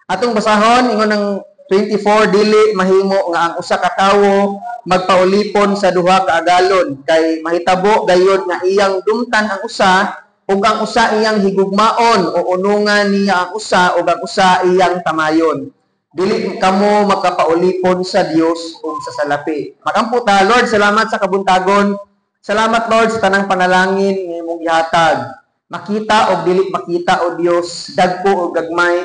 Atong basahon, ingon ng 24, "Dili mahimo nga ang usa ka tawo magpaulipon sa duha ka agalon, kay mahitabo gayod nga iyang dumtan ang usa ug ang usa iyang higugmaon, o unungan niya ang usa ug ang usa iyang tamayon. Dili kamo makapaulipon sa Dios ug sa salapi." Magampo ta. Lord, salamat sa kabuntagon. Salamat, Lord, sa tanang panalangin nga imong gihatag. Makita o dili makita, o Dios, dagko o gagmay,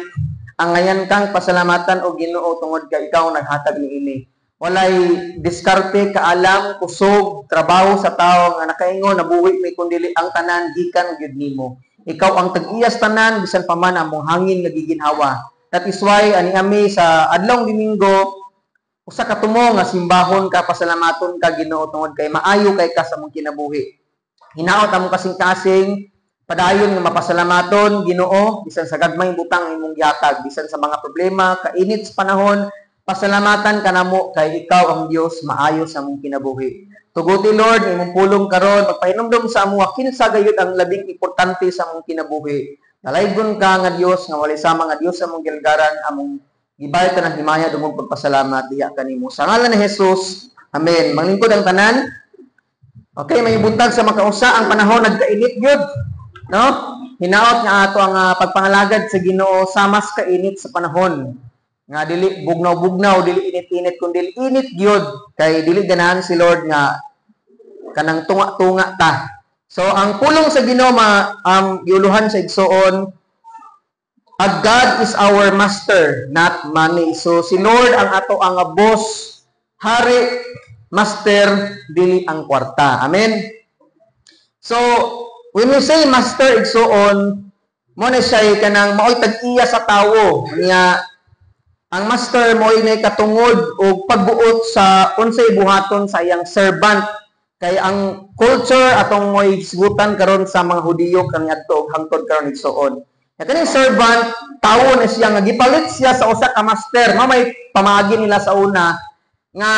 ang ngayan kang pasalamatan, o Ginoo, tungod kay ikaw naghatag niini. Walay diskarte, kaalam, kusog, trabaho sa tao nga nakaingon nabuhi may kundili ang tanan gikan gyud nimo. Ikaw ang tag-iyas tanan, bisan pa man among hangin nga giginhawa. That is why ani ami sa adlawng Domingo, usa ka tumo nga simbahon ka, pasalamaton ka, Ginoo, tungod kay maayo kay ka sa among kinabuhi. Hinaot among kasing-kasing padayon nga mapasalamaton, Ginoo, bisan sa gagmayng butang imong gihatag, bisan sa mga problema, kainit sa panahon, pasalamatan kanamo kay ikaw ang Dios maayo sa among kinabuhi. Tuguti, Lord, imong pulong karon magpahinumdom sa amo kinsa gayud ang labing importante sa among kinabuhi. Dalaygon ka nga Dios nga walay sama nga Dios sa among gilgaran, among gibayad ka ng himaya dungog pagpasalamat diha kanimo. Sa ngalan ni Jesus. Amen. Manglingkod ang tanan. Okay, may buntag sa makausa, ang panahon nagkainit gyud. No? Hinaot nga ato ang pagpangalagad sa Ginoo sa mas kainit sa panahon. Nga dili bugnaw-bugnaw, dili init-init, kun dili init gyud, kay dili ganahan si Lord nga kanang tunga-tunga ta. So ang pulong sa Ginoo ma giuluhan sa igsoon, "A God is our master, not money." So si Lord ang ato ang boss, hari, master, dili ang kwarta. Amen. So when we say master, igsoon, mo na siya kanang maoy tag-iya sa tawo. Niya ang master mo'y nay katungod og pagbuot sa unsay buhaton sa iyang servant. Kay ang culture atong mo'y hisgutan karon sa mga Hudiyo kaniadto og hangtod karon, igsoon. Kaya kaning servant, tawo na siya nga gipalit siya sa usa ka master. Ma may pamaagi nila sa una nga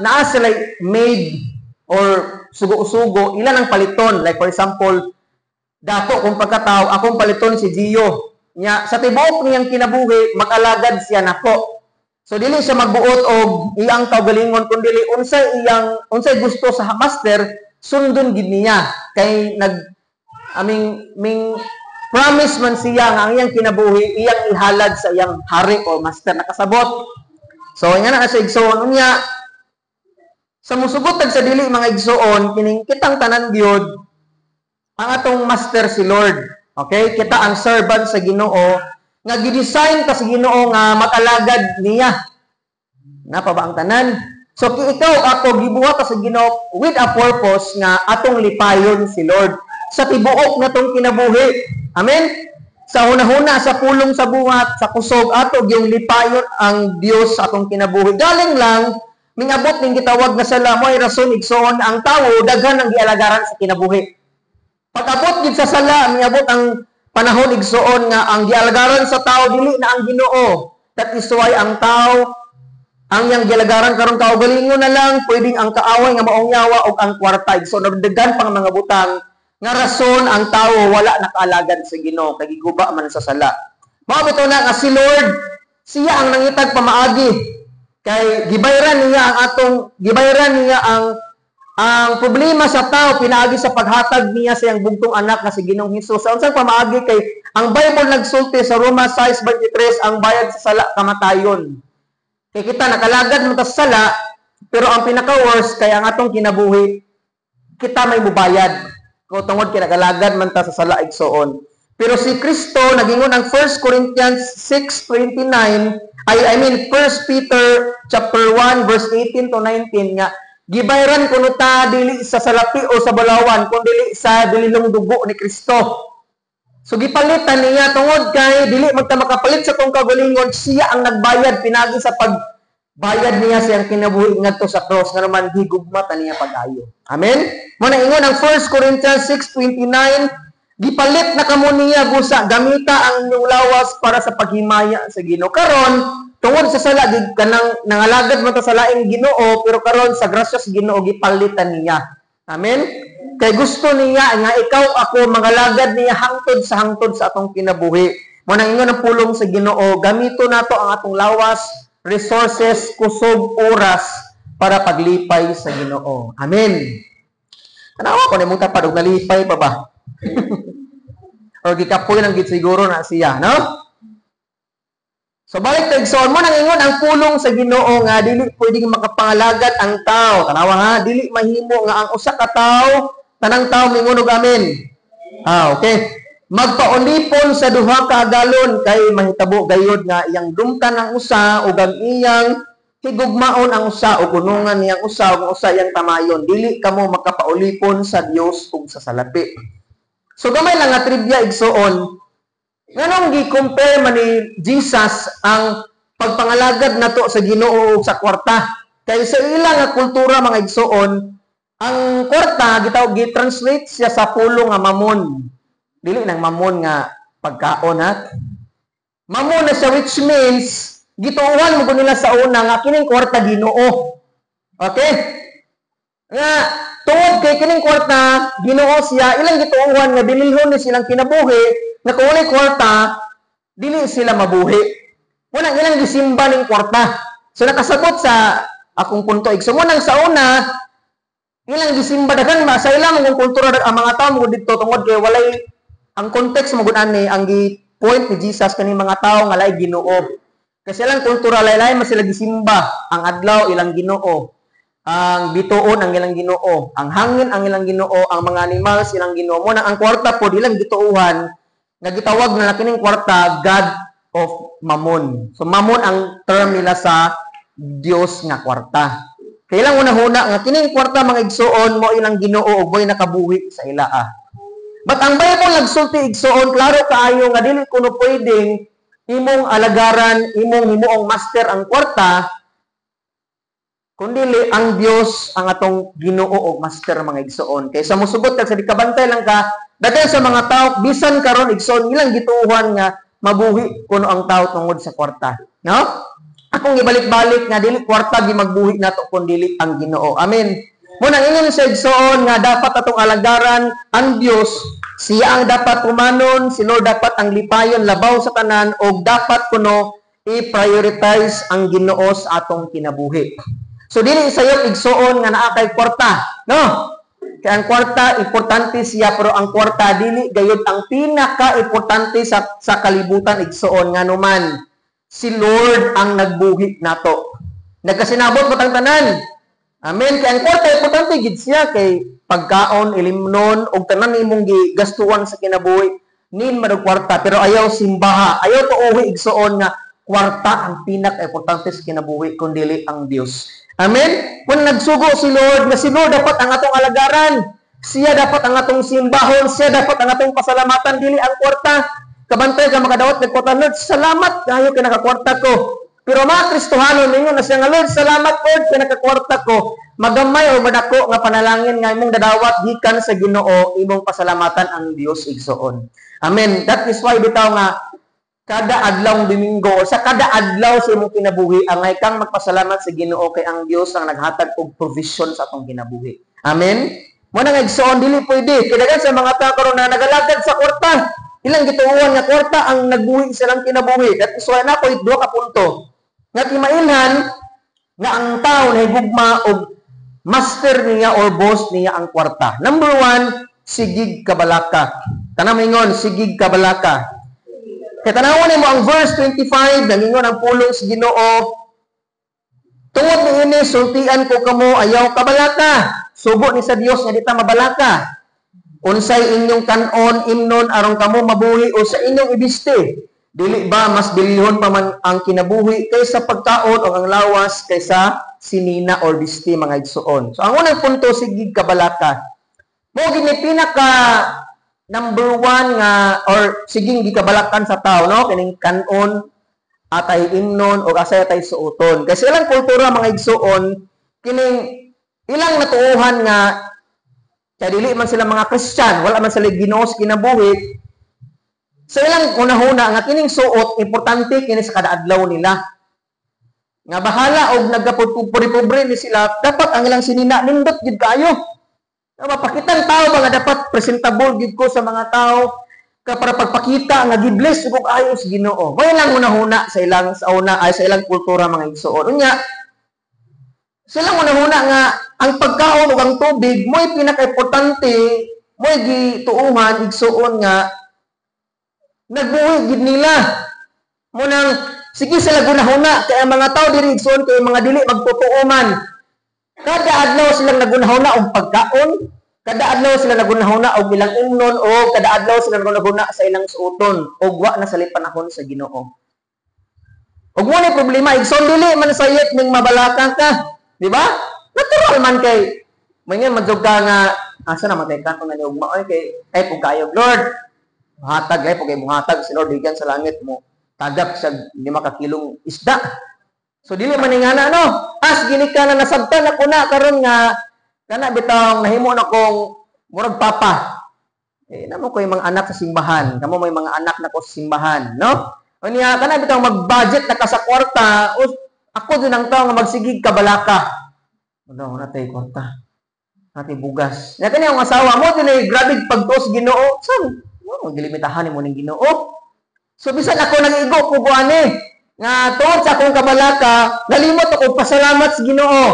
naa sila maid or sugo-sugo, ilan ang paliton. Like for example, dato kung pagkatao, akong paliton si Gio. Nya sa tibuok niyang kinabuhi, mag-alagad siya nako. So dili siya magbuot og iyang kaugalingon kun dili unsay iyang unsay gusto sa master, sundon gid niya, kay nag aming ming promise man siya nga ang iyang kinabuhi iyang ihalad sa iyang hari o master, nakasabot. So nga na sa igsoon, unya sa musugot tag sa dili, mga igsoon, kining kitang tanan gyud, ang atong master si Lord. Okay? Kita ang servant sa Ginoo nga gidesign ka sa Ginoo nga mag-alagad niya. Napa ba ang tanan? So ki ikaw, ako, gibuhat ta sa Ginoo with a purpose nga atong lipayon si Lord sa tibuok natong kinabuhi. Amen? Sa hunahuna, sa pulong, sa buhat, sa kusog, ato yung lipayon ang Dios sa atong kinabuhi. Galing lang, mingabot ning gitawag na sala, mo ay rason, igsoon, ang tawo daghan ang gialagaran sa kinabuhi. Pag-abot gid sa sala, mingabot ang panahon, igsoon, nga ang gialagaran sa tao dili na ang Ginoo. That is why ang tao ang yang gialagaran karon kaugalingon na lang, pwedeng ang kaaway nga maong yawa og ang kwarta. Igsoon, nagdagan pang mga butang nga rason ang tao wala nakaalagad sa Ginoo kay giguba man sa sala. Mao bitaw na nga si Lord, siya ang nangitag pamaagi kay gibayran niya ang problema sa tao pinaagi sa paghatag niya sa iyang bugtong anak nga si Ginoong Hesus. Sa unsang pamaagi? Kay ang Bible nagsulti sa Roma 6:23, ang bayad sa sala kamatayon. Kay kita nakalagad mo ta sa sala, pero ang pinaka worst kay ang atong kinabuhi kita may mubayad. Kung tungod kay nakalagad man ta sa sala, igsoon. Pero si Kristo nagingon ang 1 Corinthians 6:29, ay I mean 1 Peter chapter 1 verse 18 to 19 nga gibayran kuno ta dili sa salapi o sa bulawan kun dili sa dililong dugo ni Kristo. So gipalitan niya tungod kay dili magta makapalit sa tong kagalingon, siya ang nagbayad pinagi sa pagbayad niya siyang kinabuhi ngadto sa cross, nga naman higugma ta niya pag-ayo. Amen. Mo na ingon ang 1 Corinthians 6:29, gipalit na kamo niya, busa gamita ang inyong lawas para sa paghimaya sa Ginoo. Karon tungod sa sala gid kanang nangalagad man ta sa laing Ginoo, pero karon sa grasya sa Ginoo gipalitan niya. Amen. Kay gusto niya nga ikaw, ako, mangalagad niya hangtod sa hangtod sa atong kinabuhi. Mao nang ingon ang pulong sa Ginoo, gamito nato ang atong lawas, resources, kusog, oras para paglipay sa Ginoo. Amen. Tanawa ko nimo tapad og nalipay pa ba? Or gikapoy lang gid siguro na siya, no? So balik ta, igsoon. Mao nang ingon ang pulong sa Ginoo nga dili pwedeng makapangalagad ang tao. Tanawa ha, dili mahimo nga ang usa ka tawo, tanang tao mingon og amen. Ah, okay. Magpaulipon sa duha ka agalon, kay mahitabo gayod nga iyang dumtan ang usa ug ang iyang higugmaon ang usa o kunungan niyang usa ug ang usa iyang tamayon. Dili kamo makapaulipon sa Dios ug sa salapi. So gamay lang nga trivia, igsoon. Nganong gi-compare man ni Jesus ang pagpangalagad nato sa Ginoo ug sa kwarta? Kay sa ila nga kultura, mga igsoon, ang kwarta gitawag, gi-translate siya sa pulong nga mamon. Dili nang mamon nga pagkaon ha. Mamon na siya, which means gituohan mo nila sa una nga kining kwarta Ginoo. Okay? Nga tungod kay kining kwarta Ginoo siya, ilang gituohan nga bililhon ni silang kinabuhi nga kung walay kwarta dili sila mabuhi. Mao ilang gisimba ning kwarta. So nakasabot sa akong punto, igsoon? Mao nang sa una ilang gisimba, daghan ba sa ilang mga kultura ang mga tao mo didto, tungod kay walay ang context mo gud ani, ang gi point ni Jesus kani mga tao nga lay Ginoo. Kasi ilang kultura, laylay man sila gisimba. Ang adlaw ilang Ginoo. Ang bituon ang ilang Ginoo. Ang hangin ang ilang Ginoo, ang mga animals ilang Ginoo. Mao na ang kwarta po ilang gituohan nga gitawag na kining kwarta God of Mammon. So Mammon ang term nila sa Dios nga kwarta. Kay ilang una-huna nga kining kwarta, mga igsuon, mo ilang Ginoo ug mo'y nakabuhi sa ila ah. But ang Bible nagsulti, igsuon, klaro kaayo nga dili kuno pwedeng imong alagaran, imong himuong master ang kwarta, kundili ang Dios ang atong Ginoo og master, mga igsuon. Kaysa mosugot kag sa di kabantay lang ka, daghan sa mga tao bisan karon, igsuon, ilang gituohan nga mabuhi kuno ang tao tungod sa kwarta. No? Akong ibalik-balik nga dili kwarta gi magbuhi nato kundili ang Ginoo. Amen. Mao nang ingon sa igsuon nga dapat atong alagaran ang Dios. Siya ang dapat tumanon, si Lord dapat ang lipayon labaw sa tanan og dapat kuno i-prioritize ang Ginoo sa atong kinabuhi. So dili sayop, igsuon, nga naa kay kwarta, no? Kay ang kwarta importante siya, pero ang kwarta dili gayud ang pinaka-importante sa kalibutan, igsuon, nganuman si Lord ang nagbuhi nato. Nagkasinabot ba tang tanan? Amen. Kay ang kwarta importante gid siya kay pagkaon, ilimnon og tanan imong gigastuan sa kinabuhi nin man og kwarta, pero ayaw simbaha, ayaw tuohi, igsuon, nga kwarta ang pinaka-importante sa kinabuhi kun dili ang Dios. Amen. Kung nagsugo si Lord nga si Lord dapat ang atong alagaran, siya dapat ang atong simbahon, siya dapat ang atong pasalamatan, dili ang kwarta. Kabantay ka makadawat ng kwarta, "Lord, salamat kayo kay nakakwarta ko." Pero mga Kristohano, ningon na siya nga, "Lord, salamat Lord kay nakakwarta ko." Magamay o madako nga panalangin nga imong dadawat gikan sa Ginoo, imong pasalamatan ang Dios, igsoon. Amen. That is why bitaw nga kada adlaw Domingo o sa kada adlaw sa imong kinabuhi, angay kang magpasalamat sa Ginoo kay ang Dios ang naghatag og provision sa atong kinabuhi. Amen. Mao na nga, igsoon, dili pwede. Kay daghan sa mga tao karon na nagalagad sa kwarta. Ilang gituohan nga kwarta ang nagbuhi sa ilang kinabuhi. That is why na ko duha ka punto. Nga timailhan nga ang tao nahigugma og master niya or boss niya ang kwarta. Number one, sigig kabalaka. Tanang mingon, "Sigig kabalaka." Kay tanawan nimo ang verse 25, nangingon ang pulong sa Ginoo, "Tungod niini sultian ko kamo, ayaw kabalaka." Sugo ni sa Dios nga di ta mabalaka. "Unsay inyong kanon, imnon aron kamo mabuhi o sa inyong ibisti? Dili ba mas bilihon pa man ang kinabuhi kaysa pagkaon o ang lawas kaysa sinina or bisti, mga igsuon?" So ang unang punto, sigig kabalaka. Mao gini pinaka number one nga or siging gikabalakan sa tao, no, kining kanon atay imnon o asay atay suoton. Kasi ilang kultura, mga igsuon, kining ilang natuuhan nga kaya dili man sila mga Christian, wala man sila Ginoo sa kinabuhi. Sa ilang unahuna nga kining suot importante kini sa kada adlaw nila. Nga bahala og nagapugpuri-pobre ni sila, dapat ang ilang sinina nindot gid kaayo. Nga mapakitang tao ba nga dapat presentable gid ko sa mga tao. Ka para pagpakita nga gi-bless ug ayo sa Ginoo. Mao lang hunahuna sa ilang sa una ay sa ilang kultura, mga igsoon. Unya silang hunahuna nga ang pagkaon ug ang tubig mo'y pinaka-importante, mo'y gituuhan, igsuon, nga nagbuhi gid nila. Mo nang sige sila gunahuna kay ang mga tao diri, igsuon, kay mga dili magtotoo man. Kada adlaw silang nagunahuna og pagkaon, kada adlaw sila nagunahuna og ilang imnon o kada adlaw sila nagunahuna sa ilang suoton ug wa na sila panahon sa Ginoo. Ug mo ni problema, igsoon, dili man sayop ning mabalaka ka, di ba? Natural man kay mangan madjog ka nga asa na matay ka na ni ugma oy kay ay pug kayo Lord. Muhatag ay pug kay muhatag si Lord gikan sa langit, mo tagak sa 5 ka kilong isda. So dili man nga na no. As gini ka na nasabtan ako na karon nga kana bitawng nahimo na kong murag papa. Eh, namo ko yung mga anak sa simbahan. Kamo may mga anak na ko sa simbahan, no? Unya kana bitawng mag-budget na ka sa kwarta, o ako din ang tao nga magsigig ka balaka. Ano, natay kwarta. Natay bugas. Nya kani ang asawa mo din ay grabe pagtuos Ginoo. San? Mo gilimitahan nimo ning Ginoo. So bisan ako nang-igo ko ani nga tungod sa akong kabalaka, nalimot ako pasalamat sa Ginoo.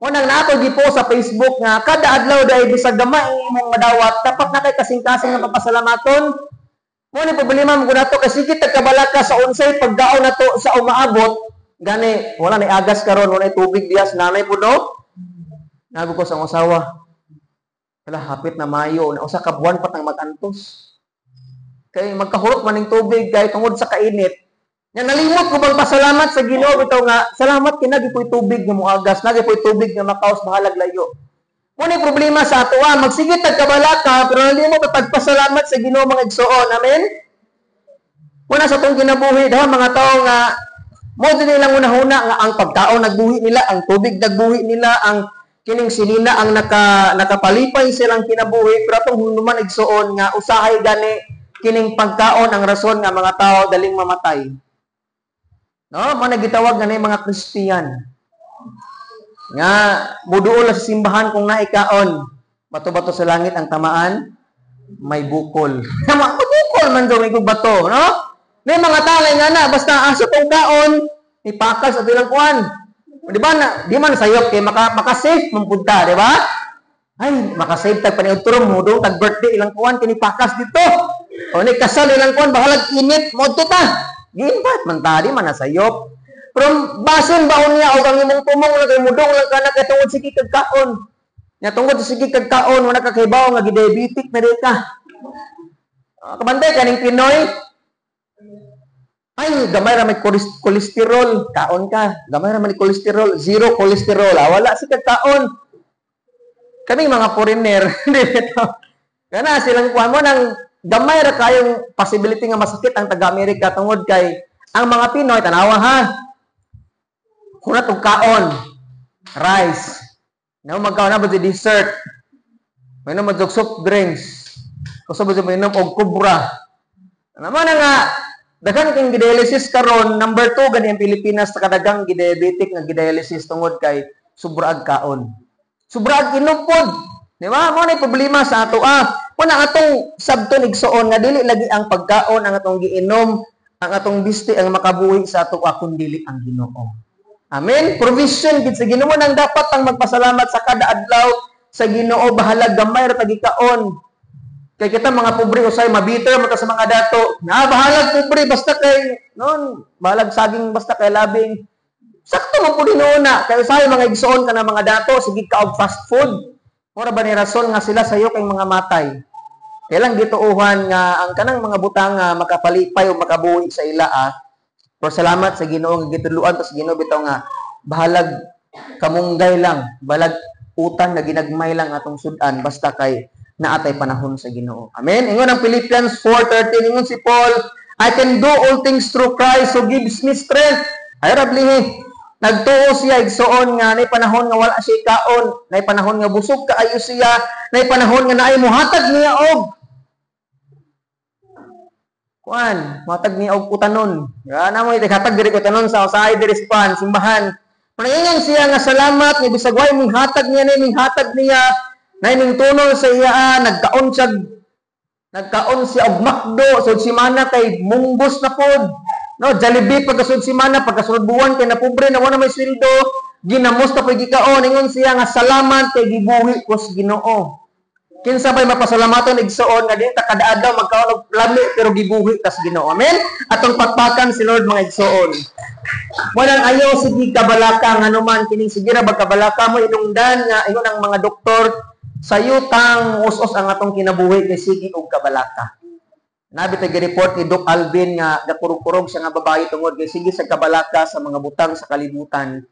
Unang nato gipo sa Facebook nga kada adlaw dahil bisag gamay imong madawat, dapat na kay kasing-kasing nga papasalamaton. Mo ni problema mo nato kay sige tag kabalaka sa unsay pagkaon nato sa umaabot, gani wala nay agas karon, wala nay tubig diya sa nanay pud no. Nago ko sa akong asawa. Hala, hapit na Mayo, na usa ka buwan pa tang mag-antos. Kay magkahurot man ning tubig kay tungod sa kainit. Nya nalimot ko bang pasalamat sa Ginoo bitaw nga salamat kay nagi po'y tubig nga moagas, nagi po'y tubig nga makaos bahalag layo. Mo ni problema sa ato ah, magsigit tag kabalaka pero nalimot ta pagpasalamat sa Ginoo, mga igsoon. Amen. Muna sa atong kinabuhi daw mga tao nga mo din nilang unahuna nga ang pagkaon nagbuhi nila, ang tubig nagbuhi nila, ang kining sinina ang nakapalipay silang kinabuhi, pero atong hunuman, igsoon, nga usahay gani kining pagkaon ang rason nga mga tao daling mamatay. No, mga nagitawag nga na mga Kristiyan. Nga muduol sa simbahan kung naikaon. Bato-bato sa langit ang tamaan, may bukol. Bukol man daw may bato, no? May mga tao nga na basta aso tong kaon, ipakas at ilang kuan. Di ba na, di man sayop kay maka maka-safe man pud ta, di ba? Ay, maka-save tag paniudto mo tag birthday ilang kuan kini pakas dito. O ni kasal ilang kuan bahalag init modto ta. Gi-invite man ta, di man nasayop. Pero basin ba unya og ang imong tumong lang kay mudong lang kana kay tungod sige kag kaon. Nya tungod sa sige kag kaon wala ka kahibaw nga gi-diabetic na rin ka. Kabantay kaning Pinoy. Ay, gamay ra may cholesterol, kaon ka. Gamay ra may cholesterol, zero cholesterol. Ah, wala si kag kaon. Kaming mga foreigner, di bitaw. Kana silang kuan mo nang gamay ra kayong possibility nga masakit ang taga-Amerika tungod kay ang mga Pinoy, tanawa ha. Kuna tong kaon, rice. Na magkaon na ba di dessert. May man soft drinks. Kusa ba may og Cobra. Naman na nga daghan kang gidialysis karon, number 2 gani ang Pilipinas sa kadaghang gidiabetic nga gidialysis tungod kay sobra ag kaon. Sobra ag inom pod. Di ba? Mo na problema sa ato ah. Mo na atong sabton, igsoon, nga dili lagi ang pagkaon, ang atong giinom, ang atong bisti ang makabuhi sa ato ah, kun dili ang Ginoo. Amen. Provision gid sa Ginoo nang dapat ang magpasalamat sa kada adlaw sa Ginoo bahalag gamay ra tagikaon. Kay kita mga pobre usay mabiter mata sa mga dato. Na bahalag pobre basta kay non, bahalag saging basta kay labing. Sakto man pud na kay usahay mga igsoon ka na mga dato sige ka og fast food. Mura ba ni rason nga sila sayo kay mga matay. Kailang gituohan nga ang kanang mga butang nga makapalipay o makabuhi sa ila ah. Pero salamat sa Ginoo nga gitudloan ta sa Ginoo bitaw nga bahalag kamunggay lang, bahalag utan na ginagmay lang atong sudan basta kay naatay panahon sa Ginoo. Amen. Ingon ang Philippians 4:13, ingon si Paul, "I can do all things through Christ who gives me strength." Ay rablihi. Nagtuo siya, igsoon, nga nay panahon nga wala siya kaon, nay panahon nga busog kaayo siya, nay panahon nga naay muhatag niya og kuan, muhatag niya og utanon. Ya na mo hatag diri utanon sa usahay diri sa kuan, simbahan. Pangingan siya nga salamat nga bisag way ming hatag niya ni ming hatag niya, nay ning tunol sa iya, nagkaon siya. Nagkaon siya og McDo sud simana kay munggos na pod. No, Jollibee pagkasunod simana, pagkasunod buwan kay napobre na, wala may sweldo, ginamos na pud gikaon. Ingon siya nga salamat kay gibuhi ko sa Ginoo. Kinsa bay mapasalamaton, igsuon, nga di ta kada adlaw magkaon og lami pero gibuhi ta sa Ginoo? Amen. Atong pakpakan si Lord, mga igsuon. Walang ayaw sige kabalaka, nganuman kining sige ra kabalaka mo inungdan nga ingon ang mga doktor, sayutang us-us ang atong kinabuhi kay sige og kabalaka. Nabi tay report ni Doc Alvin nga gakurog-kurog siya nga babae tungod kay sige sa kabalaka sa mga butang sa kalibutan.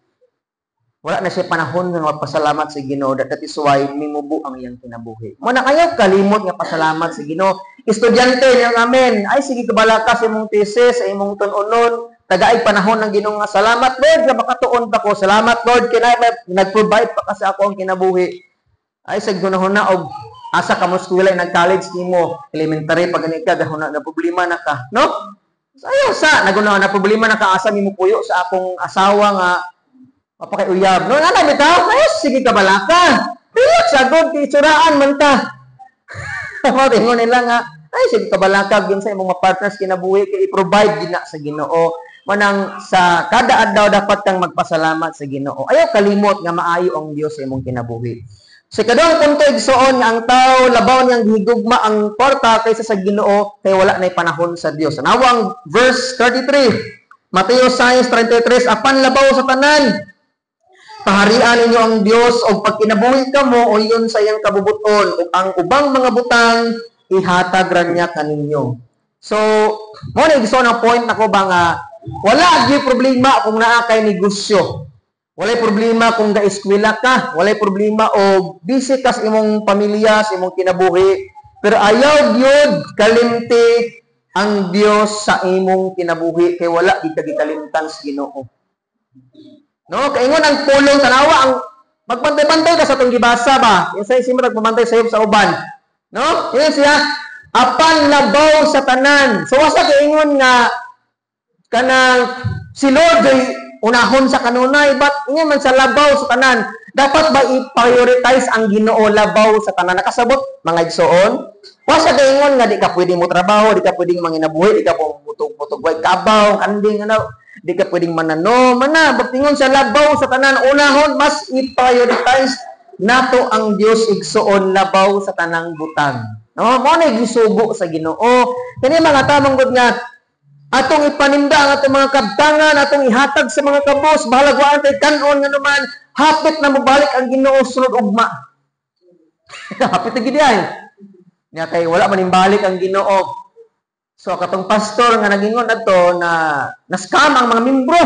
Wala na siya panahon nga magpasalamat sa Ginoo. That is why mimubo ang iyang kinabuhi. Mo na kayo kalimot nga pasalamat sa Ginoo. Estudyante niya, amen. Ay sige kabalaka sa imong thesis, sa imong tun-unon, tagaay panahon ng Ginoo nga salamat, Lord, nga makatuon pa ko. Salamat, Lord, kinay nag-provide pa ka sa ako ang kinabuhi. Ay sa gunahon na og asa ka mo eskwela, nag college nimo, elementary pag gani ka gahuna na problema na ka, no? So, ayaw sa naguna na problema na ka, asa nimo puyo sa akong asawa nga mapakiuyab. No, ana bitaw, ay sige kabalaka. Relax agod kay tsuraan man ta. Mao ingon nila nga ay sige kabalaka ginsa imong mga partners kinabuhi kay i-provide gina sa Ginoo. Manang sa kada adlaw dapat kang magpasalamat sa Ginoo. Ayaw kalimot nga maayo ang Dios sa imong kinabuhi. Sa ikaduhang punto, igsuon, nga ang tao labaw niyang gihigugma ang kwarta kaysa sa Ginoo kay wala nay panahon sa Dios. Tanawa ang verse 33. Mateo 6:33, "Apan labaw sa tanan, paharian ninyo ang Dios og pagkinabuhi kamo o yun sa iyang kabubuton, ug ang ubang mga butang ihatag ra niya kaninyo." So, mo na, igsuon, ang point nako ba nga wala gyud problema kung naa kay negosyo. Walay problema kung ga-eskwela ka, walay problema og busy ka sa imong pamilya, sa imong kinabuhi. Pero ayaw gyud kalimti ang Dios sa imong kinabuhi kay wala gid ka gikalimtan sa Ginoo. No, kaingon ang pulong, tanawa ang magbantay-bantay ka sa atong gibasa ba? Kinsa si mo nagpamantay sayop sa uban? No? Ingon siya, "Apan labaw sa tanan." So wasa kaingon nga kanang si Lord ay unahon sa kanunay, but ingon man sa labaw sa tanan. Dapat ba i-prioritize ang Ginoo labaw sa tanan? Nakasabot, mga igsoon? Wasa kaingon nga di ka pwedeng mo trabaho, di ka pwedeng manginabuhi, di ka po mutug-mutug way kabaw, kanding ano, di ka pwedeng manano, mana, tingon sa labaw sa tanan, unahon, mas i-prioritize nato ang Dios, igsuon, labaw sa tanang butang. No, mo na gisugo sa Ginoo. Kani mga tamang gud nga atong ipaninda ang atong mga kabtangan, atong ihatag sa mga kabos, bahalag wa tay kanon nga naman, hapit na mobalik ang Ginoo sunod ugma. Hapit na gid ay. Nya kay wala man balik ang Ginoo. So katong pastor nga nagingon adto na na-scam ang mga membro.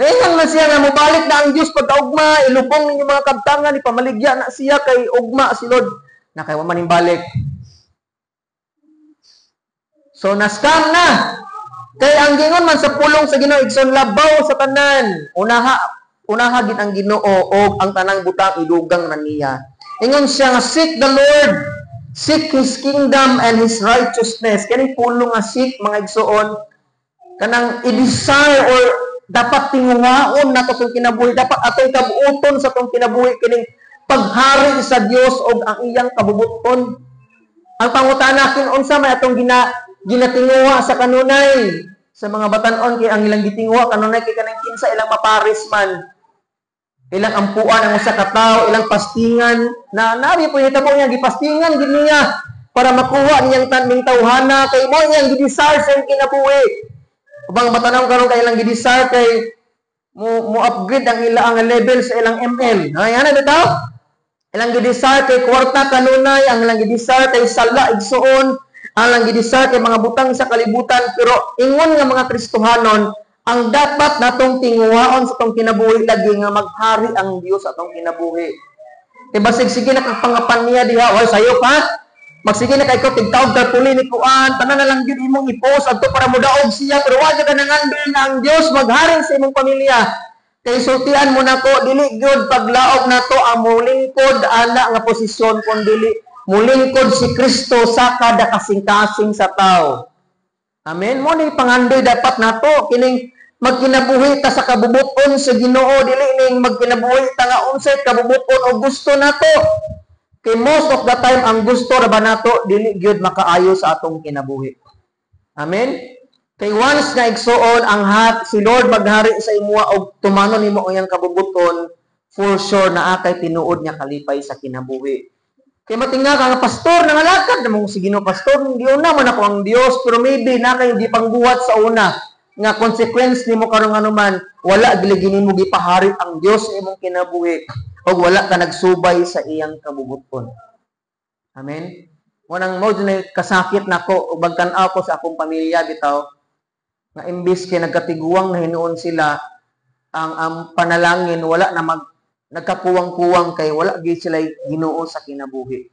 Ingon man siya nga mobalik na ang Dios pagkaugma, ilubong ninyo mga kabtangan, ipamaligya na siya kay ugma si Lord. Na kay wa man balik. So na-scam na. Kay ang gingon man sa pulong sa Ginoo, igsoon, labaw sa tanan. Unaha unaha gid ang Ginoo og ang tanang butang idugang na niya. Ingon siya nga seek the Lord, seek His kingdom and His righteousness. Kani pulong nga seek, mga igsoon, kanang i-desire or dapat tinguhaon nato sa kinabuhi, dapat atong kabuoton sa atong kinabuhi kining paghari sa Dios og ang iyang kabubuton. Ang pangutana kin unsa may atong ginatinguha sa kanunay? Sa mga batan-on kay ang ilang gitinguha kanunay kay kanang kinsa ilang mapares man, ilang ampuan ang usa ka tawo, ilang pastingan na nabi po hitabo niya, gipastingan gid niya para makuha niyang tanming tawhana kay mo niyang gi-desire sa iyang kinabuhi. Ubang matanaw karon kay ilang gi-desire kay mo mo upgrade ang ila ang level sa ilang ML. Ay ana bitaw? Ilang gi-desire kay kwarta kanunay, ang ilang gi-desire kay sala, igsuon, ang ilang gi-desire kay mga butang sa kalibutan, pero ingon nga mga Kristohanon, ang dapat natong tinguhaon sa atong kinabuhi lagi nga maghari ang Dios sa atong kinabuhi. Kay basig sige na kang pangapan niya diha, oy sayo pa. Magsige na kay ko tigtaog tarpuli ni kuan, tanan na lang gyud imong i-post adto para modaog siya, pero wa gyud ka nangandoy nga ang Dios maghari sa imong pamilya. Kay sultian mo nako, dili gyud paglaog nato ang mulingkod ana nga posisyon kon dili mulingkod si Kristo sa kada kasing-kasing sa tao. Amen. Mo ni pangandoy dapat nato kining magkinabuhi ta sa kabubuton sa Ginoo, dili ning magkinabuhi ta nga unsay kabubuton o gusto nato. Kay most of the time, ang gusto ra ba nato dili gyud makaayo sa atong kinabuhi. Amen? Kay once nga, igsuon, ang hat si Lord maghari sa imuha og tumanon nimo ang iyang kabubuton, for sure naa kay tinuod nga kalipay sa kinabuhi. Kay matinga ka nga, "Pastor, nangalakad namong si Ginoo, pastor, giuna man ako ang Dios," pero maybe na kay gipangbuhat sa una nga consequence nimo karon, anuman wala giligi nimo gipahari ang Dios sa imong kinabuhi ug wala ka nagsubay sa iyang kabubuton. Amen. Mo nang mo na kasakit nako ug magtan-aw ko sa akong pamilya bitaw nga imbis kay nagkatiguang na hinuon sila, ang panalangin wala na, mag nagkakuwang-kuwang kay wala gyud sila Ginoo sa kinabuhi.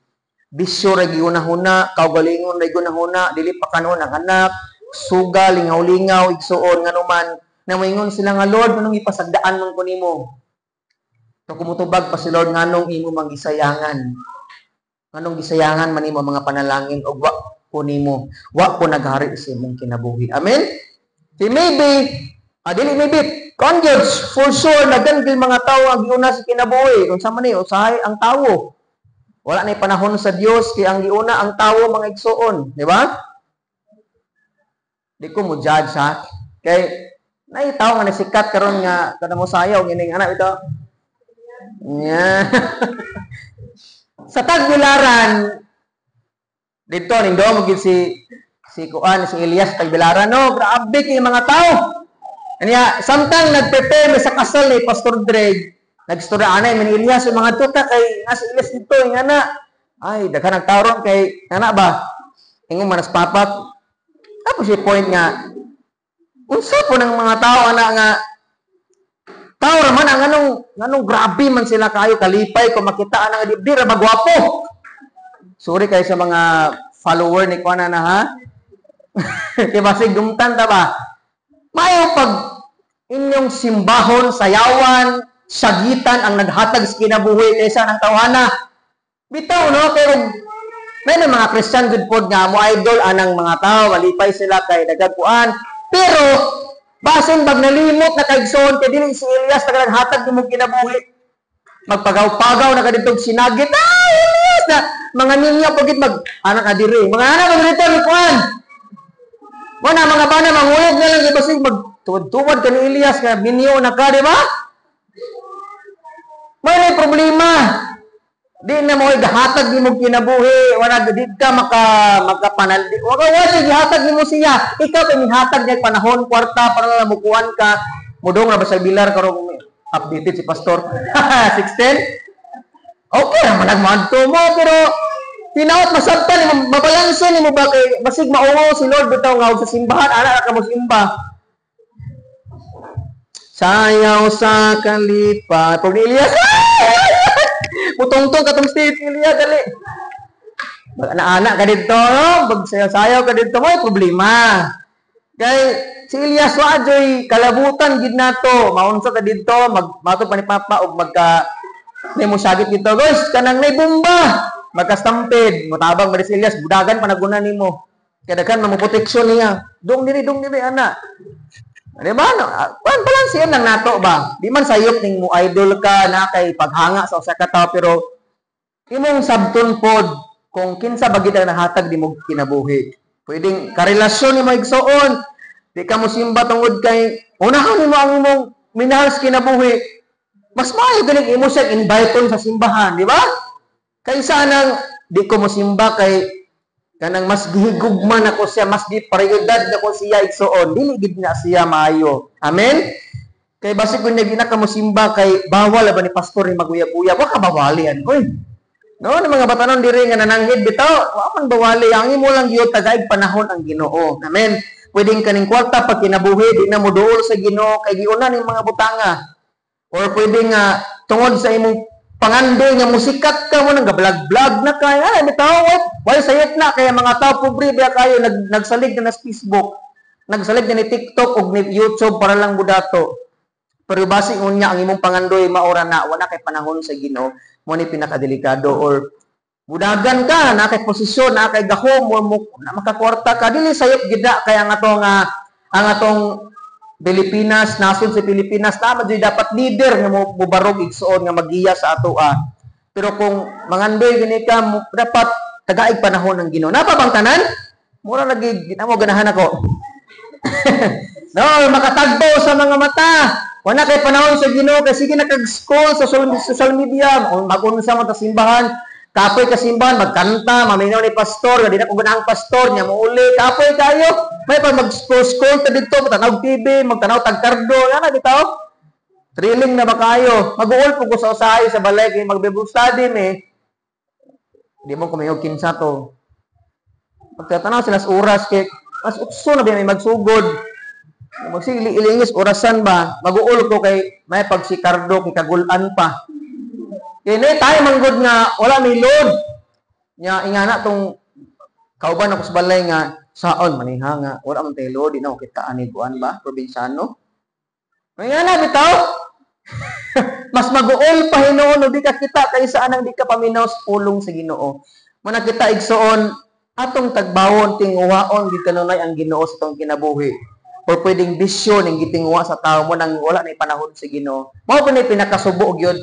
Bisyo ra giunahuna, kaugalingon ra giunahuna, dili pa kanon ang anak, suga, lingaw-lingaw, igsuon, nganuman na moingon sila nga, "Lord, nganong ipasagdaan man ko nimo?" So kumutubag pa si Lord, "Nganong imo mang gisayangan? Nganong gisayangan man nimo ang mga panalangin ug wa ko nimo, wa ko naghari sa imong kinabuhi?" Amen? Si maybe, dili maybe, conjures, for sure, daghan gyud mga tao ang giuna sa kinabuhi. Kung sa man ni, usahay ang tawo. Wala na panahon sa Dios kay ang giuna ang tawo, mga igsuon, di ba? Di ko mo judge ha. Kay naay tawo nga nasikat karon nga kada mo sayaw ngining anak ito. Yeah. Sa Tagbilaran dito nindo mo gid si kuan, si Elias Tagbilaran, no, grabe kay mga tao. Anya samtang nagprepare mi sa kasal ni Pastor Drake, nagstorya anay man Elias yung mga tuta kay nga si Elias dito nga na ay daghan ang tao ron kay ana ba ingon manas papat. Tapos si point nga, unsa po ng mga tao ana nga tao ra man ang anong grabe man sila kayo kalipay kung makita ana nga di ra magwapo. Sorry kay sa mga follower ni kuan na ha. Kay basig dumtan ta ba? Mayo pag inyong simbahon, sayawan, sagitan ang naghatag sa kinabuhi kaysa ng tawhana. Bitaw no, pero may mga Christian good pod nga mo idol anang mga tao, malipay sila kay daghan kuan. Pero basin bag nalimot na kaigsoon kay dili si Elias na naghatag nimo kinabuhi. Magpagaw-pagaw na ka dito sinagit. Ah, Elias na mga ninyo pagit mag anak ka diri. Mga anak ka dito ni kuan. Mo na mga bana manguyog na lang basig mag tuwad-tuwad ka ni Elias nga minyo na ka, di ba? May problema. Di na mo gihatag nimo kinabuhi, wala di ka makapanaldi. Wala wala gihatag nimo siya. Ikaw kay mihatag niya panahon, kwarta para lang mukuan ka. Mudong ra ba sa bilar karon, updated si pastor. 16. Okay ra man nagmadto mo, pero hinaot masabtan nimo, mabalanse nimo ba, kay basig maungo si Lord bitaw nga sa simbahan ana ka mo simba. Sayaw sa kalipat. Pag ni Elias, mutungtong katong stage ni Elias, dali. Mag-ana-ana ka dito, no? Magsayaw-sayaw ka dito, may problema. Kay si Elias wa joy kalabutan gid nato. Maunsa ka dito, magmato pa ni Papa og magka nimo sagit dito, guys, kanang nay bomba. Magka-stampede, motabang ba si Elias, budagan pa naguna nimo. Kaya daghan mo proteksyon niya. Dong diri ana. Di ba? No? Kuan balansehan lang nato ba? Di man sayop ning mo idol ka na kay paghanga sa usa ka tawo, pero imong sabton pod kung kinsa ba gid ang nahatag nimo kinabuhi. Pwedeng karelasyon nimo, igsuon. Di ka mo simba tungod kay unahon nimo ang imong minahal sa kinabuhi. Mas maayo ganing imo siya invite sa simbahan, di ba? Kaysa nang di ko mo simba kay kanang mas gihigugma nako siya, mas gi prioridad nako siya, igsuon. Dili gid na siya maayo. Amen? Kay basi kun di na ka mo simba kay bawal ba ni pastor ni maguyab-uyab, wa ka bawalian oy. No, ng mga batanon diri nga nananghid bitaw, wa man bawali, ang imo lang gyud tagaig panahon ang Ginoo. Amen. Pwedeng kaning kwarta pag kinabuhi di na mo duol sa Ginoo kay giuna ning mga butanga. Or pwede nga tungod sa imong pangandoy nga musikat ka mo nang vlog-vlog na kay ay bitaw, why sayop na kaya mga tao pobre ba kayo nagsalig na sa Facebook, nagsalig na ni TikTok ug ni YouTube para lang budato. Pero basi unya ang imong pangandoy maora na wala kay panahon sa Ginoo, mo ni pinakadelikado. Or budagan ka na kay posisyon, na kay gahom mo, mo na makakwarta ka, dili sayop gid na kaya ang atong Pilipinas, nasod sa Pilipinas, tama jud dapat leader nga mo mubarog, igsuon, nga magiya sa ato ah. Pero kung mangandoy gani ka, dapat tagaig panahon ng Ginoo. Napa bang tanan? Mura lagi mo ganahan ako. No, makatagbo sa mga mata. Wala kay panahon sa Ginoo kay sige na kag scroll sa social, social media, o mag-unsa man ta simbahan, kapoy ka simbahan, magkanta, maminaw ni pastor, di na ko ganahang pastor niya mouli, kapoy kayo. May pag mag-scroll ta didto, magtanaw TV, magtanaw tag kardo, yana bitaw. Thrilling na ba kayo? Mag-uol po ko sa usahay sa balay kay mag-Bible study me. Di mo kumayog kinsa to. Pagtatanaw sila sa oras kay mas utso na ba may magsugod. Magsili ilingis orasan ba? Mag-uol ko kay may pagsikardo kay kagulan pa. Kay ni tayo manggod nga wala may load. Nya ingana tong kauban ako sa balay nga saon maniha nga wala man tayo load, di na ko kita ani kuan ba probinsyano. May nga na bitaw. Mas mag-uol pa hinuon no di ka kita kaysa anang di ka paminaw sa pulong sa Ginoo. Muna kita, igsoon, atong tagbawon, tinguwaon gid kanunay ang Ginoo sa atong kinabuhi. Or pwedeng bisyo ning gitinguwa sa tao mo nang wala na panahon sa Ginoo. Mao pa ni pinakasubo gyud.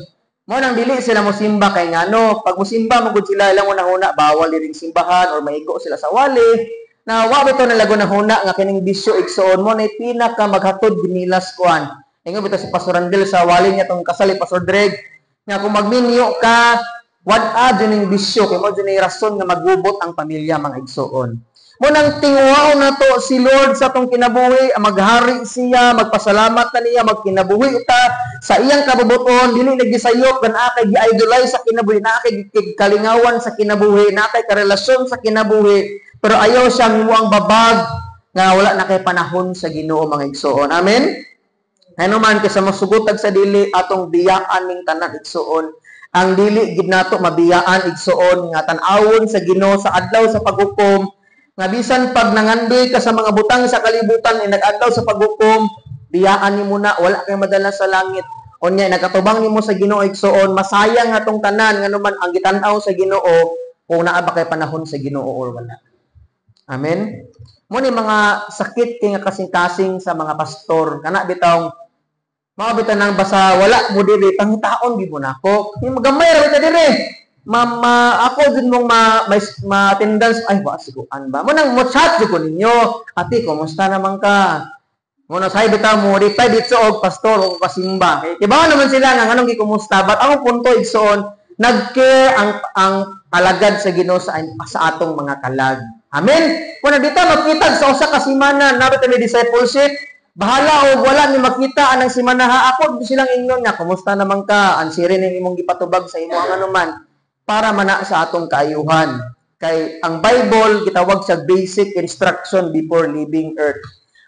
Mao nang dili sila mosimba kay ngano, pag mosimba mo gud sila, ilang una-una bawal diri simbahan or maigo sila sa wali. Na wa bitaw nalago na huna nga kining bisyo, igsoon, mo na pinaka maghatod ginilas kuan. Ingon bitaw si Pastor Randel sa wali niya tong kasali, Pastor Dreg, nga kung magminyo ka, wad-a ning bisyo kay mo ni rason nga magubot ang pamilya, mga igsoon. Mo nang tinguwaon nato si Lord sa atong kinabuhi, maghari siya, magpasalamat na niya, magkinabuhi ta sa iyang kabubuton, dili lagi sayop kan akay gi-idolize sa kinabuhi, na kay kalingawan sa kinabuhi, na kay karelasyon sa kinabuhi, pero ayaw siyang ang babag nga wala na kay panahon sa Ginoo, mga igsoon. Amen. Ano man kaysa masugutag sa dili, atong biyaan ning tanan, igsoon. Ang dili gid nato mabiyaan, igsoon, nga tan-awon sa Ginoo sa adlaw sa paghukom, nga bisan pag nangandoy ka sa mga butang sa kalibutan, eh, nag-adlaw sa paghukom, biyaan nimo na, wala kay madala sa langit. Unya nakatubang nimo sa Ginoo, igsoon, masayang atong tanan, ngano man ang gitan-aw sa Ginoo kung naa ba kay panahon sa Ginoo or wala. Amen. Mo ni mga sakit kay nga kasing-kasing sa mga pastor kana bitawng mga bitaw nang basa wala mo diri, pangitaon gid mo nako. Yung magamay ra bitaw diri. Mama, ako din mong ma, may ma attendance ay ba siguan ba mo nang mo chat jud ko ninyo, "Ate, kumusta naman ka?" Mo na say bitaw mo reply dito og pastor o kasimba kay kibaw naman sila nga nganong gikumusta. But ang punto, igsoon, nag-care ang alagad sa Ginoo sa atong mga kalag. Amen. Kung dito makita sa usa ka semana na may discipleship, bahala og wala ni makita anang semana ha, ako silang ingnon nga, "Kumusta naman ka? Ansiri ning imong gipatubag sa imo ang anuman," para mana sa atong kaayuhan. Kay ang Bible gitawag sa basic instruction before leaving earth.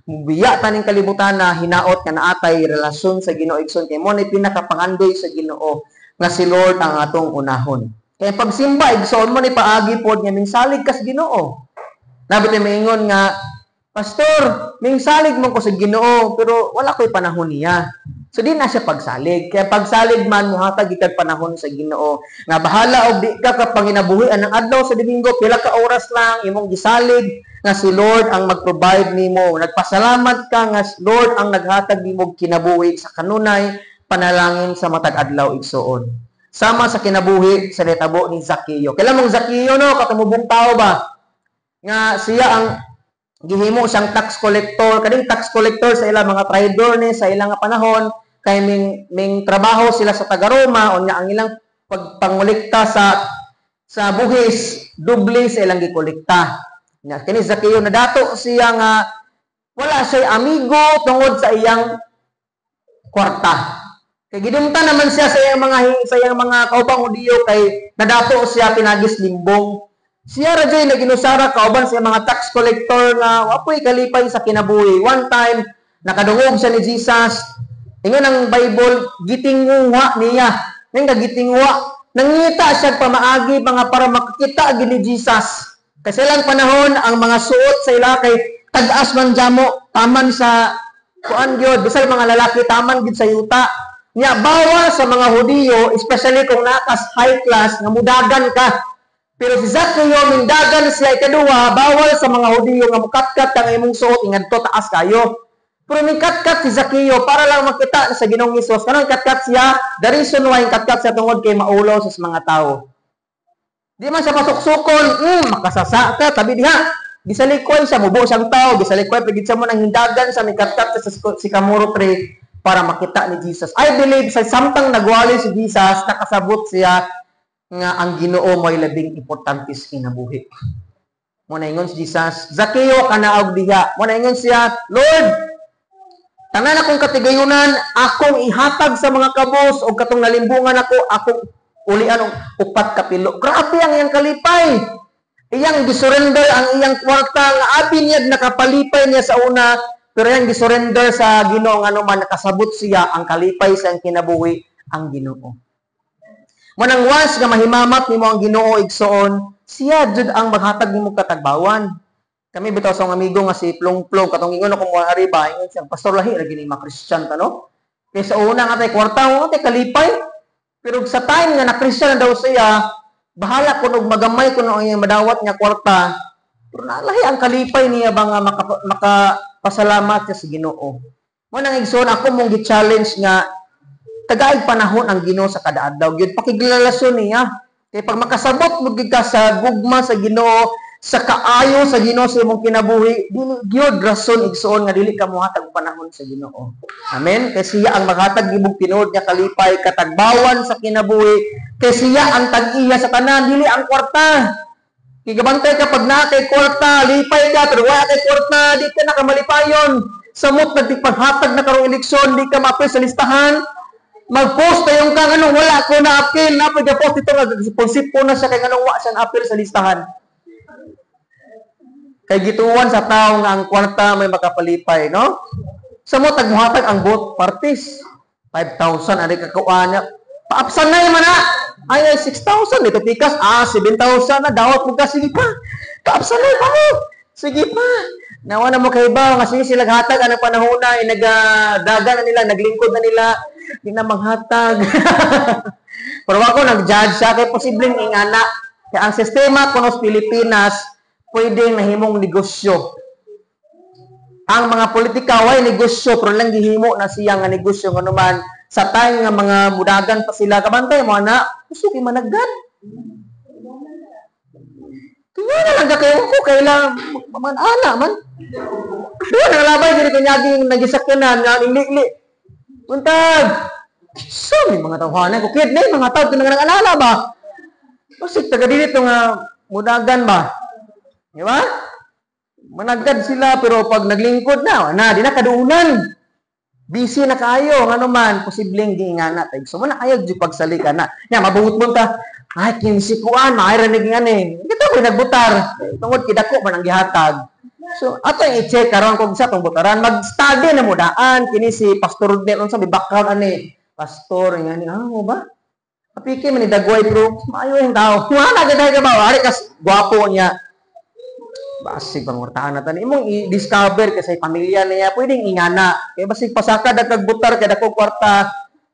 Mubiya taning kalibutan na hinaot nga naatay relasyon sa Ginoo, igsoon, kay mo ni pinakapangandoy sa Ginoo nga si Lord ang atong unahon. Kay pagsimba, igsoon, mo ni paagi pod nga mingsalig kas Ginoo. Nabit maingon nga, "Pastor, mingsalig mo ko sa Ginoo, pero wala ko'y panahon niya." So di na siya pagsalig. Kaya pagsalig man muhatag gikag panahon sa Ginoo. Nga bahala og di ka kapanginabuhi ang adlaw sa Domingo, pila ka oras lang imong gisalig nga si Lord ang mag-provide nimo. Nagpasalamat ka nga si Lord ang naghatag nimo kinabuhi sa kanunay panalangin sa matag adlaw, igsoon. Sama sa kinabuhi sa nitabo ni Zakeo. Kailan mong Zakeo, no, katumubong tao ba? Nga siya ang gihimo siyang tax collector, kaning tax collector sa ilang mga traidor ni sa ilang nga panahon kay ming trabaho sila sa taga Roma. Unya ang ilang pagpangolekta sa buhis, doble sa ilang gikolekta. Nya kini Zakeo, nadato siya nga wala siya amigo tungod sa iyang kwarta. Kay gidumta naman siya sa iyang mga kaubang Hudiyo kay nadato siya pinagis limbong. Siya ra jay naginusara kauban sa mga tax collector nga wapoy kalipay sa kinabuhi. One time nakadungog siya ni Jesus. Ingon ang Bible, gitinguha niya. Ning gitinguha, nangita siya pamaagi mga para makakita gid ni Jesus. Kasi lang panahon ang mga suot sa ila kay tag-as man jamo, taman sa kuan gyud, bisan mga lalaki taman gid sa yuta. Nya bawal sa mga Hudiyo, especially kung nakas high class, nga mudagan ka. Pero si Zacchaeus, mindagan siya. Ikaduha, bawal sa mga Hudiyo nga mukatkat kang imong suot ingadto taas kayo. Pero kat-kat si Zaccheo para lang makita sa Ginoong Hesus. Kanang kat-kat siya, the reason why kat-kat siya tungod kay maulaw sa mga tao. Di man siya pasuksukon, makasasa ka, tabi diha. Gisalikoy siya, mubo siyang tao, gisalikoy, pigit siya mo nang hindagan sa mikat-kat sa sycamore tree para makita ni Jesus. I believe sa samtang nagwali si Jesus, nakasabot siya nga ang Ginoo mo'y labing importante sa kinabuhi. Mo na ingon si Jesus, "Zaccheo, kanaog diha." Mo na ingon siya, "Lord, tanan akong katigayunan, akong ihatag sa mga kabos, o katong nalimbungan ako, akong ulian og upat kapilo." Grabe ang iyang kalipay. Iyang gisurrender ang iyang kwarta nga abi niya nakapalipay niya sa una, pero iyang gisurrender sa Ginoo ngano man nakasabot siya ang kalipay sa iyang kinabuhi ang Ginoo. Manang once nga mahimamat nimo ang Ginoo, igsoon, siya jud ang maghatag nimo katagbawan. Kami bitaw sa amigo nga si Plong Plong, katong ingon ako mo ari ba, ingon siya, "Pastor, lahi ra gini mga Christian ta, no?" Kay sa una nga tay kwarta mo tay kalipay. Pero sa time nga na Christian na daw siya, bahala kuno og magamay kuno ang iyang madawat nga kwarta. Pero nalahi ang kalipay niya ba nga makapasalamat siya sa Ginoo. Mo nang, igsoon, ako mong gi-challenge nga tagaig panahon ang Ginoo sa kada adlaw. Gyud pakiglalasyon niya. Kay pag makasabot mo gyud ka sa gugma sa Ginoo, sa kaayo sa Ginoo sa imong kinabuhi, dili gyud rason, igsoon, nga dili ka mohatag og panahon sa Ginoo. Amen. Kay siya ang maghatag imong tinuod nga kalipay, katagbawan sa kinabuhi. Kay siya ang tag-iya sa tanan, dili ang kwarta. Kay gabantay ka, pag naa kay kwarta, lipay ka, pero wala kay kwarta, di ka nakamalipayon. Samot nagtigpaghatag na karong eleksyon, di ka maapil sa listahan. Mag-post tayong kang anong wala ko na apil, na pag post ito nga sipon na siya kay anong wa siya apil sa listahan. Kay gituan sa tao nga ang kwarta may makapalipay, no? Samot nagmuhatag ang both parties. 5,000 ari ka kuan niya. Paapsan na man na. Ay, ay 6,000 dito pikas. Ah, 7,000 na dawat mo ka, sige pa. Paapsan na pa mo. Sige pa. Nawa na mo kay ba nga sige sila hatag anang panahon na ay nagadaga na nila, naglingkod na nila, di na manghatag. Pero ako nag-judge siya kay posibleng ingana. Kaya ang sistema kuno sa Pilipinas pwedeng nahimong negosyo. Ang mga politika way negosyo pero lang gihimo na siya nga negosyo ngano man sa time nga mga mudagan pa sila, kabantay mo ana, gusto kay managad. Tuwa na lang ka kayo ko kailang man ana man. Duwa na labay diri kunyagi nagisakyanan nga ingli. Buntag. So, may mga tawhanan ko kid na mga tao tinang alala ba? Basig taga dito nga mudagan ba? Di ba? Managad sila pero pag naglingkod na, na di na kaduunan. Busy na kaayo ngano man posibleng giingana tag. So mo na ayaw jud pagsalika na. Nya mabuot mo ta. Ay, kinsi kuan, maay ra naging ani. Dito ko nagbutar. Tungod kidako man ang gihatag. So ato yung i-check karon kung sa tong butaran, mag-study na mo daan kini si Pastor Rodney, unsa may background ani. Pastor nga ni, ah, mo ba? Apike man ni dagway pero maayo yung tao. Wala gid ka ba? Ari kas gwapo niya. Basig pangurtaan na tani imong i-discover kasi pamilya niya pwedeng ingana. Kay basig pasaka dagkag butar kay dako kwarta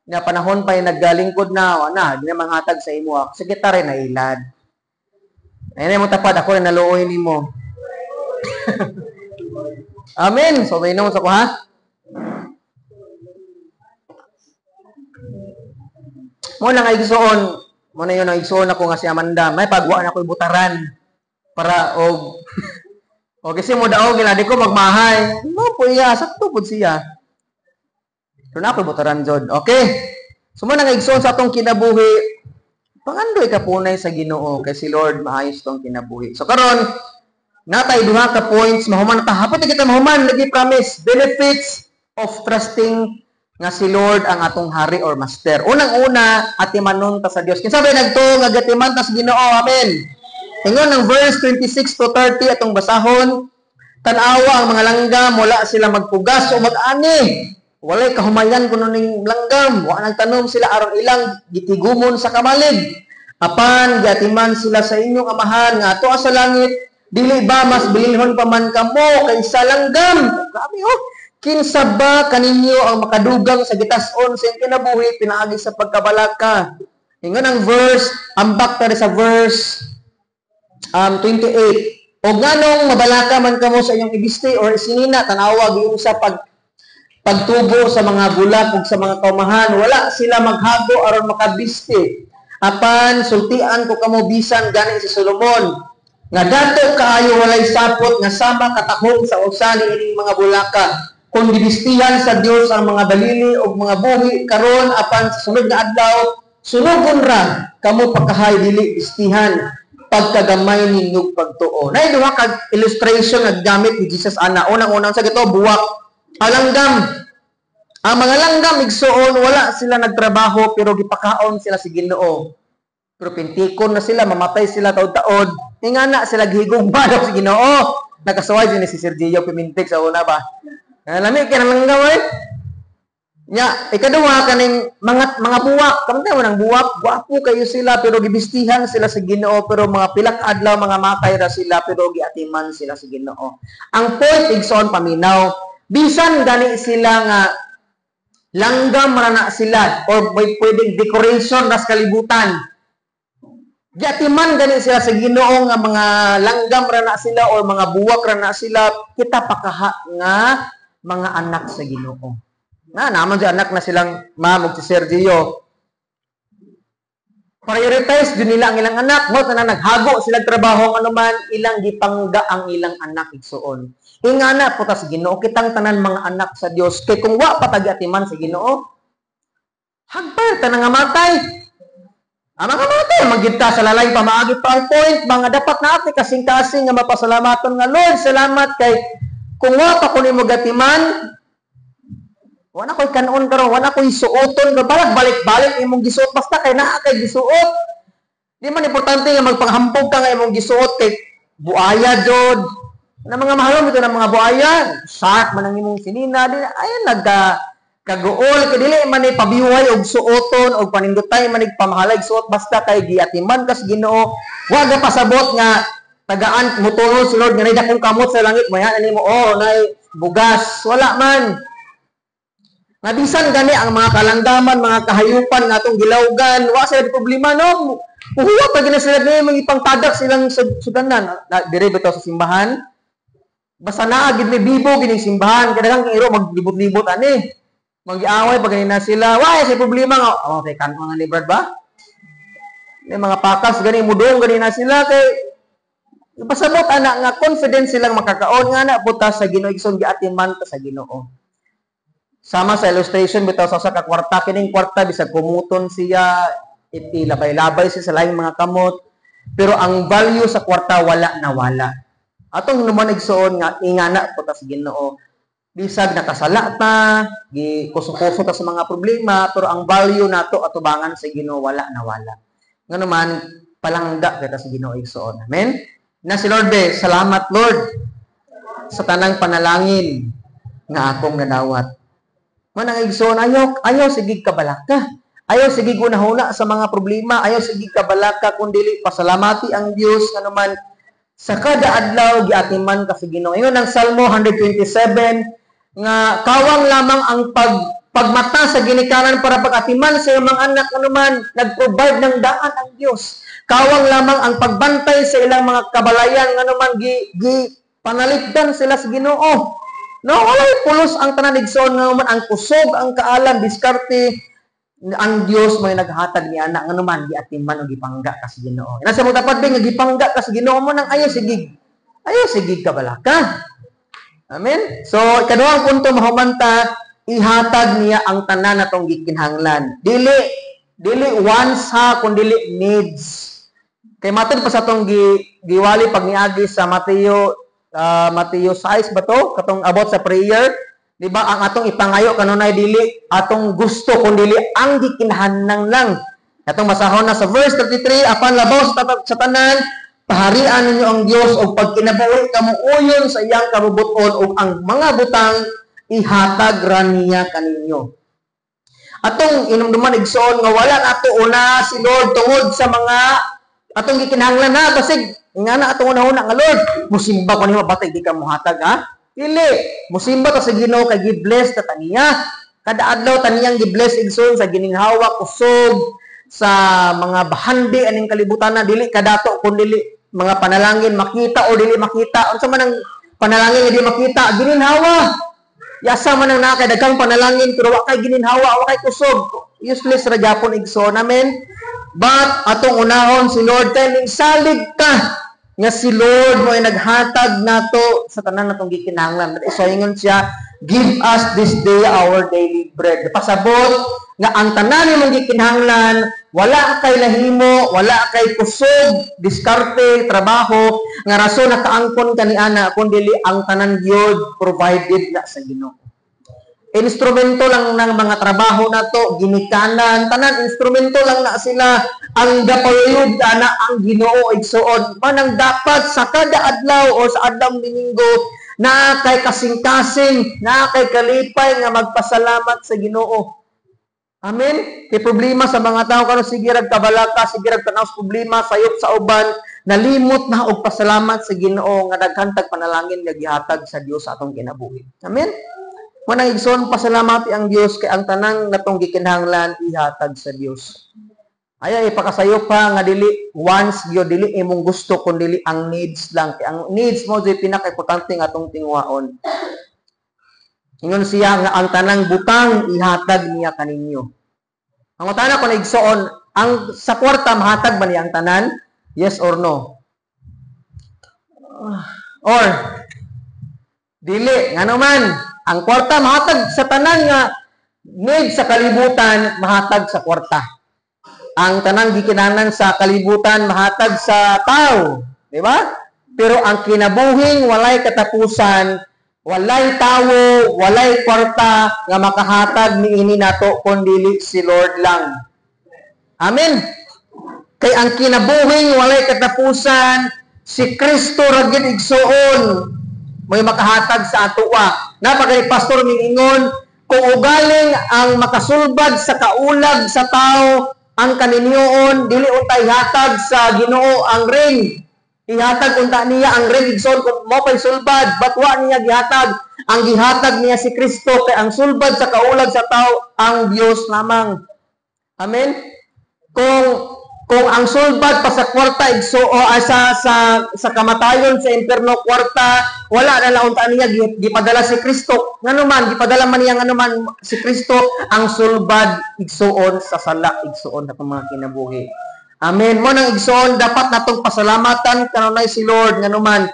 nga panahon pa yung naggalingkod na, wala di na manghatag sa imo. Sige ta rin nailad. Ayun mo tapad ako rin naluoy nimo. Amen. So may sa ko ha. Mo na nga igsoon, mo na yun ang igsoon ako nga si Amanda, may pagwa na ko butaran para og o kasi mo daog gila di ko magmahay. No po iya, sakto pud siya. So na ako butaran jud. Okay. So mo na nga igsoon sa atong kinabuhi, pangandoy ka punay sa Ginoo kay si Lord maayos tong kinabuhi. So karon natay duha ka points, mahuman ta, hapot na kita mahuman lagi, promise. Benefits of trusting nga si Lord ang atong hari or master. Unang-una, atimanon ta sa Dios. Kinsa bay nagtuo nga gatiman ta sa Ginoo? Amen. Ingon ang verse 26 to 30 atong basahon, tan-awa ang mga langgam, wala sila magpugas o mag-ani. Walay kahumayan kuno ning langgam, wa nagtanom sila aron ilang gitigumon sa kamalig. Apan giatiman sila sa inyong amahan nga ato sa langit, dili ba mas bililhon pa man kamo kaysa langgam? Grabe oh. Kinsa ba kaninyo ang makadugang sa gitas-on sa iyang kinabuhi pinaagi sa pagkabalaka? Ingon ang verse, ambak ta sa verse 28. O nganong mabalaka man kamo sa inyong ibisti or sinina, tanawa giunsa pag pagtubo sa mga bulak ug sa mga kaumahan. Wala sila maghago aron makabisti. Apan sultian ko kamo, bisan gani si Solomon nga dato kaayo walay sapot nga sama katahom sa usa niining mga bulaka. Kung gibistihan sa Dios ang mga balili ug mga buhi karon apan sa sunod nga adlaw sunugon ra, kamo pakahay dili bistihan, pagkagamay ninyong pagtuo? Nay duha ka illustration nga gamit ni Jesus ana. Unang-unang sa gito buwak, alanggam. Ang mga langgam, igsuon, wala sila nagtrabaho pero gipakaon sila sa Ginoo. Pero pintikon na sila, mamatay sila taod-taod. Ingana sila gihigugma daw sa Ginoo. Nakasuway din si Sergio Pimintik sa una ba. Lami kay nang langgam eh. Nya, ikaduha kaning mga buwak, kamtay mo nang buwak, gwapo kayo sila pero gibistihan sila sa Ginoo, pero mga pilak adlaw mga matay ra sila pero giatiman sila sa Ginoo. Ang point, igsoon, paminaw, bisan gani sila nga langgam ra na sila or may pwedeng decoration ras kalibutan. Giatiman gani sila sa Ginoo nga mga langgam ra na sila or mga buwak ra na sila, kita pakaha nga mga anak sa Ginoo. Na naman si anak na silang ma'am ug si Sergio. Prioritize din nila ang ilang anak. Mo tanan naghago sila trabaho, ano man ilang gipangga ang ilang anak, igsuon. Ingana po ta sa Ginoo, kitang tanan mga anak sa Dios, kay kung wa pa ta giatiman sa Ginoo, hagpay ta nga matay. Ang mga matay, magyud ta sa lalayng pamaagi pa. Ang point, mga dapat natin kasing-kasing nga mapasalamaton nga, "Lord, salamat kay kung wa pa ko nimo gatiman, wala ko'y kanon karon, wala ko'y suoton." Balag balik-balik imong gisuot basta kay naa kay gisuot. Di man importante nga magpanghampog ka nga imong gisuot kay buaya jud. Na mga mahalom ito ng mga buaya, shark man ang imong sinina, di ayan nagka kaguol kay dili man ni pabiway og suoton og panindotay man pamahalag suot basta kay giatiman kas Ginoo. Wa ga pasabot nga tagaan motulo si Lord nga nay dakong kamot sa langit, maya nimo, oh, nay bugas, wala man. Nga bisan gani ang mga kalanggaman, mga kahayupan nga atong gilawgan, wa sila problema, no. Uhuwa pa gina sila ni mga ipangtadak silang sudanan. Na, dire bitaw sa simbahan. Basta naa gid may bibo gining simbahan, kada kang iro maglibot-libot ani. Magiaway pa ganina sila. Wa sa problema nga oh, kay kan nga ni Brad ba? May mga pakas gani mudong gani na sila kay pasabot ana nga confident silang makakaon nga na puta sa Ginoo, igsoon, giatiman ta sa Ginoo. Sama sa illustration bitaw sa usa ka kwarta, kining kwarta bisag kumuton siya, ilabay-labay siya sa laing mga kamot, pero ang value sa kwarta wala na wala. Atong naman, igsoon, nga ingana po ta sa Ginoo. Bisag nakasala ta, gi kuso-kuso ta sa mga problema, pero ang value nato atubangan sa Ginoo wala na wala. Nga naman palangga kita sa Ginoo, igsoon. Amen. Na si Lord be, salamat, Lord, sa tanang panalangin nga akong nadawat. Manang igsoon, ayaw, ayaw sige kabalaka. Ayaw sige gunahuna sa mga problema, ayaw sige kabalaka kung dili pasalamati ang Dios nga naman sa kada adlaw giatiman ka sa Ginoo. Ingon ang Salmo 127 nga kawang lamang ang pagmata sa ginikanan para pag-atiman sa iyong mga anak, anuman nag-provide ng daan ang Dios. Kawang lamang ang pagbantay sa ilang mga kabalayan, anuman gi panalipdan sila sa Ginoo. No, walay pulos ang tanan, igsoon, nga man ang kusog, ang kaalam, diskarte, ang Dios may naghatag ni ana, nga naman giatiman o gipangga ka sa Ginoo. Nasa mo dapat nga gipangga ka sa Ginoo mo nang ayaw sige. Ayaw sige kabalaka. Amen. So, ikaduhang punto, mahumanta, ihatag niya ang tanan natong gikinahanglan. Dili dili wants ha, kun dili needs. Kay matod pa sa atong giwali pag niagi sa Mateo, Mateo 6 ba to, katong about sa prayer, di ba, ang atong ipangayo kanunay dili atong gusto kun dili ang gikinahanglan lang. Atong basahon na sa verse 33: "Apan labaw sa tanan, paharian ninyo ang Dios ug pagkinabuhi kamo uyon sa iyang kabubuton, ug ang mga butang ihatag ra niya kaninyo." Atong inumduman, igsoon, nga wala nato una si Lord tungod sa mga atong gikinahanglan na basig nga na atong una-una nga, "Lord, musimba ko nimo batay di ka mohatag ha." Dili, musimba ta sa Ginoo kay gi-bless ta taniya. Kada adlaw taniyang gi-bless, igsoon, sa gininhawa, kusog, sa mga bahandi aning kalibutan na dili kadato kun dili mga panalangin makita o dili makita. Unsa man ang panalangin nga dili makita? Gininhawa. Yasa man ang naa kay daghang panalangin pero wa kay gininhawa, wa kay kusog. Useless ra gyapon, igsoon. Amen. But atong unahon si Lord kay ning salig ka nga si Lord mo ay naghatag nato sa tanan natong gikinahanglan. So ingon siya, "Give us this day our daily bread." Pasabot nga ang tanan imong gikinahanglan, wala kay nahimo, wala kay kusog, diskarte, trabaho, nga rason nakaangkon ka ni ana, kun dili ang tanan gyud provided na sa Ginoo. Instrumento lang ng mga trabaho nato, ginikanan, tanan instrumento lang na sila. Ang gapayod ana ang Ginoo, igsuon. Manang dapat sa kada adlaw o sa adlaw Domingo na kay kasing-kasing, na kay kalipay nga magpasalamat sa Ginoo. Amen? Kay problema sa mga tao karon, sige rag kabalaka, sige rag tanaw sa problema, sayop sa uban, nalimot na og pasalamat sa Ginoo nga daghan tag panalangin nga gihatag sa Dios sa atong kinabuhi. Amen? Manang, igsoon, pasalamati ang Dios kay ang tanang natong gikinahanglan ihatag sa Dios. Ay ipakasayop pa nga dili wants gyud, dili imong gusto, kun dili ang needs lang, kay ang needs mo jud pinaka-importante nga atong tinguhaon. Ingon siya nga ang tanang butang ihatag niya kaninyo. Ang utana ko na, igsoon, ang sa kwarta mahatag ba niya ang tanan? Yes or no? Or dili? Ngano man ang kwarta mahatag sa tanan nga need sa kalibutan, mahatag sa kwarta. Ang tanang gikinahanglan sa kalibutan mahatag sa tao, di ba? Pero ang kinabuhing walay katapusan, walay tawo, walay kwarta nga makahatag niini nato kun dili si Lord lang. Amen. Kay ang kinabuhing walay katapusan, si Kristo ra gyud, igsuon, may makahatag sa atoa. Napakay pastor mingingon, kung ugaling ang makasulbad sa kaulag sa tao ang kaninyoon, dili untay hatag sa Ginoo ang ring. Ihatag unta niya ang ring, igsoon, kung mo pa'y sulbad, but wa niya gihatag. Ang gihatag niya si Kristo kay ang sulbad sa kaulag sa tao ang Dios lamang. Amen. Kung ang sulbad pa sa kwarta, igso, o ay sa kamatayon sa impierno kwarta, wala na lang unta niya gipadala si Kristo. Ngano man gipadala man niya, ngano man si Kristo ang sulbad, igsuon, sa sala, igsuon, sa mga kinabuhi. Amen. Mo nang, igsuon, dapat natong pasalamatan kanunay si Lord, ngano man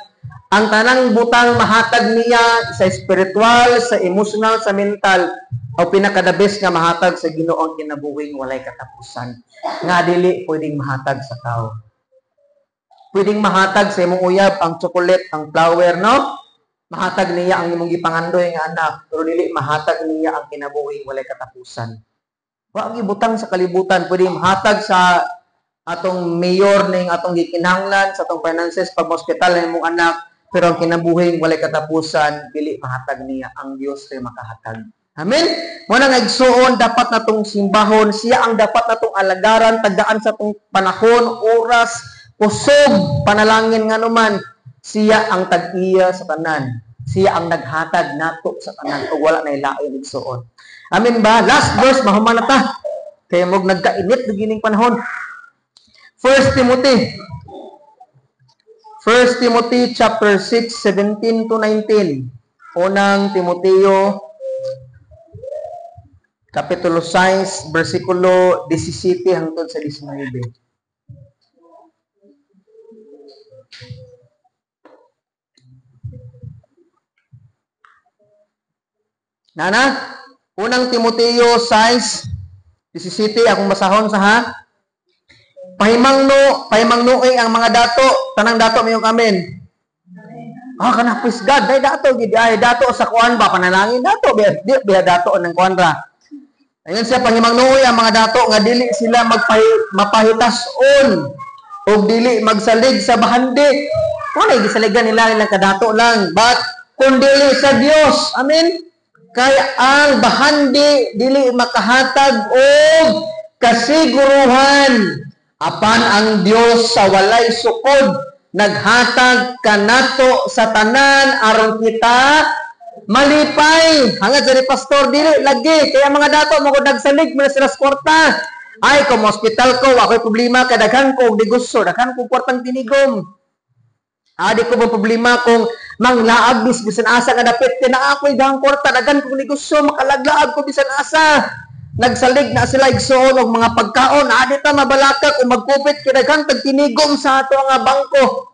ang tanang butang mahatag niya sa spiritual, sa emotional, sa mental, o pinaka the best nga mahatag sa Ginoo ang kinabuhing walay katapusan nga dili pwedeng mahatag sa tao. Pwedeng mahatag sa imong uyab ang chocolate, ang flower, no? Mahatag niya ang imong gipangandoy nga anak, pero dili mahatag niya ang kinabuhing walay katapusan. Wa ang ibutang sa kalibutan pwedeng mahatag sa atong mayor ning atong gikinahanglan sa atong finances pag hospital ang imong anak, pero ang kinabuhing walay katapusan dili mahatag niya. Ang Dios kay makahatag. Amen? Mo na nga, igsuon, dapat natong simbahon, siya ang dapat natong alagaran, tagaan sa atong panahon, oras, kusog, panalangin, nga man siya ang tag-iya sa tanan. Siya ang naghatag nato sa tanan ug wala na ilain, igsuon. Amen ba? Last verse, mahuman na ta. Kaya mog nagkainit gining panahon. 1 Timothy 1 Timothy chapter 6, 17 to 19. Unang Timoteo kapitulo 6, versikulo 17 hangtod sa 19. Nana, Unang Timoteo 6, 17, akong basahon sa ha. Pahimangno, pahimangnoy ang mga dato, tanang dato mayong amen. Ah, kana, praise God, dai dato gid ay dato sa kuan ba, panalangin dato, biya, di biya dato ng kuan ra. Ayun siya, pahimangnoy ang mga dato nga dili sila mapahitas-on o dili magsalig sa bahandi. Wala gisaligan nila nilang kadato lang, but kung dili sa Dios. Amen. Kaya ang bahandi dili makahatag og kasiguruhan, apan ang Dios sa walay sukod naghatag kanato sa tanan aron kita malipay. Hangad sa ni pastor, dili lagi kaya mga dato mo nagsalig man sila sa kwarta. Ay, kung hospital ko, ako'y problema kay daghan ko og negosyo, daghan ko kwartang tinigom. Ah, di ko ba problema kung Manglaag bis bisan asa nga dapit kay naa ko'y dahang kwarta, daghan kong negosyo, makalaglaag ko bisan asa. Nagsalig na sila, igsoon, og mga pagkaon, adi ta mabalaka kung magkupit kay daghan tag tinigom sa ato nga bangko.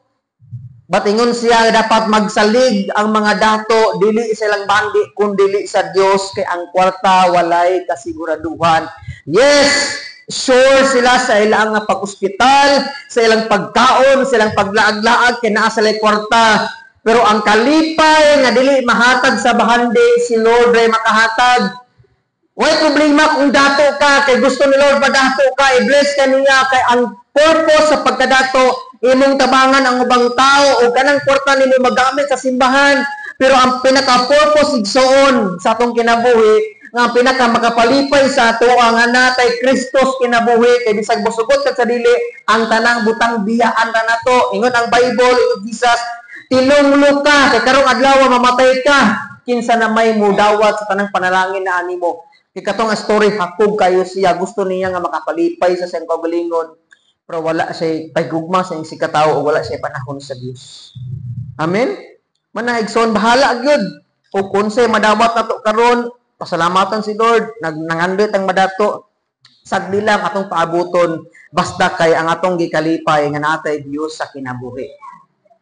Batingon siya, dapat magsalig ang mga dato dili sa ilang bandi kun dili sa Dios, kay ang kwarta walay kasiguraduhan. Yes, sure sila sa ilang pag-ospital, sa ilang pagkaon, sa ilang paglaag-laag kay naa sila kwarta. Pero ang kalipay nga dili mahatag sa bahandi, si Lord ray makahatag. Way problema kung dato ka kay gusto ni Lord madato ka, i-bless ka niya kay ang purpose sa pagkadato imong tabangan ang ubang tao o kanang kwarta nimo magamit sa simbahan. Pero ang pinaka-purpose, igsoon, sa atong kinabuhi nga ang pinaka makapalipay sa ato ang natay Kristos kinabuhi, kay bisag mosugot ka sa dili, ang tanang butang biyaan ra nato. Ingon ang Bible, ingon Jesus, "Tinunglo ka kay karong adlaw mamatay ka, kinsa na may mudawat sa tanang panalangin na animo?" Kay katong story, hakog kayo siya, gusto niya nga makapalipay sa siyang kaugalingon, pero wala siya pagugma sa iyang sikatawo o wala siya panahon sa Dios. Amen. Mana, igsoon, bahala gyud o kung madawat nato karon, pasalamatan si Lord, nangandoy tang madato, sagdi lang atong paabuton, basta kay ang atong gikalipay nga natay Dios sa kinabuhi.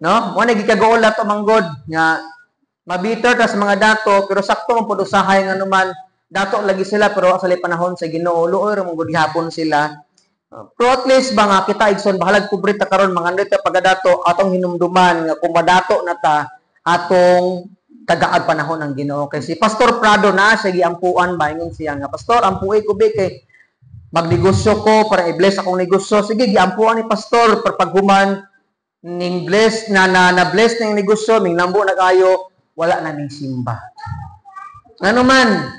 No? Mo na gikagool ato manggod nga mabiter ta sa mga dato, pero sakto man pud usahay nga naman dato lagi sila pero sa panahon sa Ginoo, luoy ra man gud gihapon sila. Pero at least ba nga kita, igsoon, bahalag pobre ta karon, mangandoy ta pagadato, atong hinumduman nga kung madato na ta, atong tagaag panahon ng Ginoo. Kay si Pastor Prado na siya giampuan ba, ingon siya nga, "Pastor, ampuay ko be kay magnegosyo ko para i-bless akong negosyo." Sige, giampuan ni pastor, pero paghuman ning bless na na, na bless ning negosyo, ning lambo na kayo, wala na ning simba. Ano man,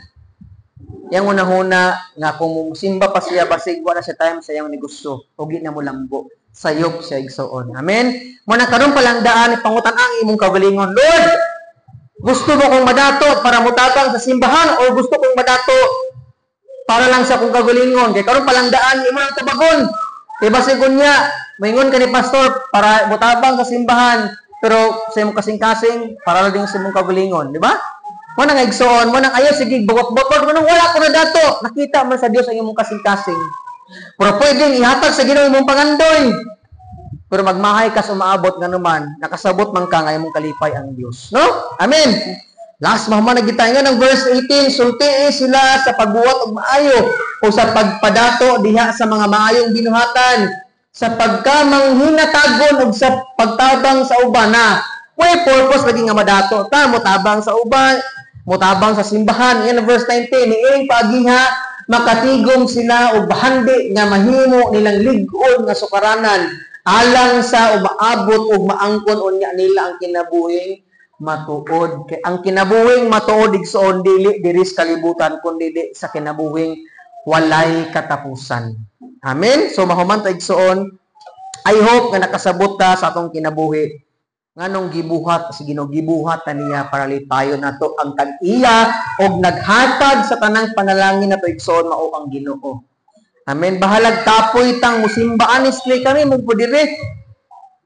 yang unahuna nga kung simba pa siya, basig wala siya time sa iyang negosyo o gi na mo lambo. Sayop siya, igsoon. Amen. Mo na karon pa lang daan, pangutan ang imong kaugalingon, "Lord, gusto mo kong madato para mutabang sa simbahan o gusto kong madato para lang sa akong kaugalingon?" Kay karon pa lang daan imo nang tubagon. Kay basig unya maingon ka ni pastor para mutabang sa simbahan, pero sa imong kasing-kasing para lang din sa imong kaugalingon, di ba? Mo nang, igsoon, mo nang ayaw sige bugot-bugot mo nang wala ko na dato. Nakita man sa Dios ang imong kasing-kasing. Pero pwedeng ihatag sa Ginoo imong pangandoy. Pero magmahay ka sa umaabot nga naman, nakasabot man ka nga imong kalipay ang Dios. No? Amen. Last, mahuman na kita nga ng verse 18, sultii sila sa pagbuhat og maayo o sa pagpadato diha sa mga maayong binuhatan, sa pagkamanghinatagon ug sa pagtabang sa uban na way purpose lagi nga madato ta, motabang sa uban, motabang sa simbahan. In verse 19, niining paagiha makatigom sila og bahandi nga mahimo nilang lig-on nga sukaranan alang sa umaabot ug maangkon unya nila ang kinabuhing matuod. Kay ang kinabuhing matuod, igsoon, dili diri sa kalibutan kundi sa kinabuhing walay katapusan. Amen. So mahuman ta, igsoon. I hope nga nakasabot ta sa atong kinabuhi nganong gibuhat sa Ginoo. Gibuhat na niya para lipayon nato ang tag-iya og naghatag sa tanang panalangin nato, igsoon, mao ang Ginoo. Amen. Bahalag kapoy tang musimba, honestly kami mo diri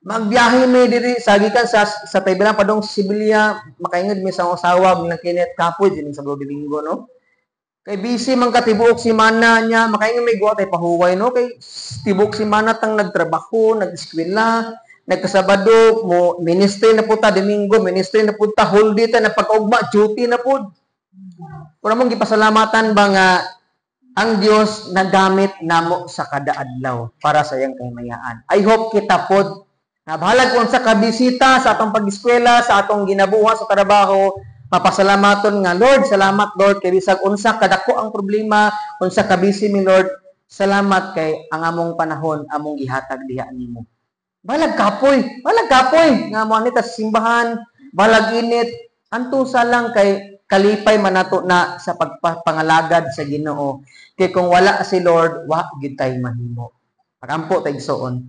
magbiyahe mi diri sa gikan sa Taybilang padong sa Sibilya, makaingod mi sa asawa bilang Kenneth, kapoy din sa Domingo, no, kay busy man ka tibuok simana niya, makaingon may guwa tay pahuway, no, kay tibuok simana tang nagtrabaho, nag-eskwela, nagkasabado mo ministry na po ta Domingo, ministry na po ta, whole day ta na pag-ugma duty na po. Pero mong gipasalamatan ba nga ang Dios nagamit namo sa kada adlaw para sa iyang kahimayaan. I hope kita pod nga bahalag kung sa kabisita sa atong pag-eskwela, sa atong ginabuhat sa trabaho, mapasalamaton nga, "Lord, salamat Lord kay bisag unsa kadako ang problema, unsa kabisi mi, Lord, salamat kay ang among panahon among gihatag diha nimo." Balag kapoy, balag kapoy nga mo anita sa simbahan, balag init, antusa lang kay kalipay man nato na sa pagpangalagad sa Ginoo. Kay kung wala si Lord, wa gyud tay mahimo. Pagampo ta, igsoon.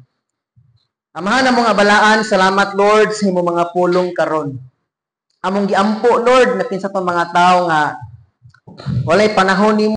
Amahan na mga balaan, salamat Lord sa imong mga pulong karon. Among giampo, Lord, na kinsa tong mga tao nga walay panahon nimo.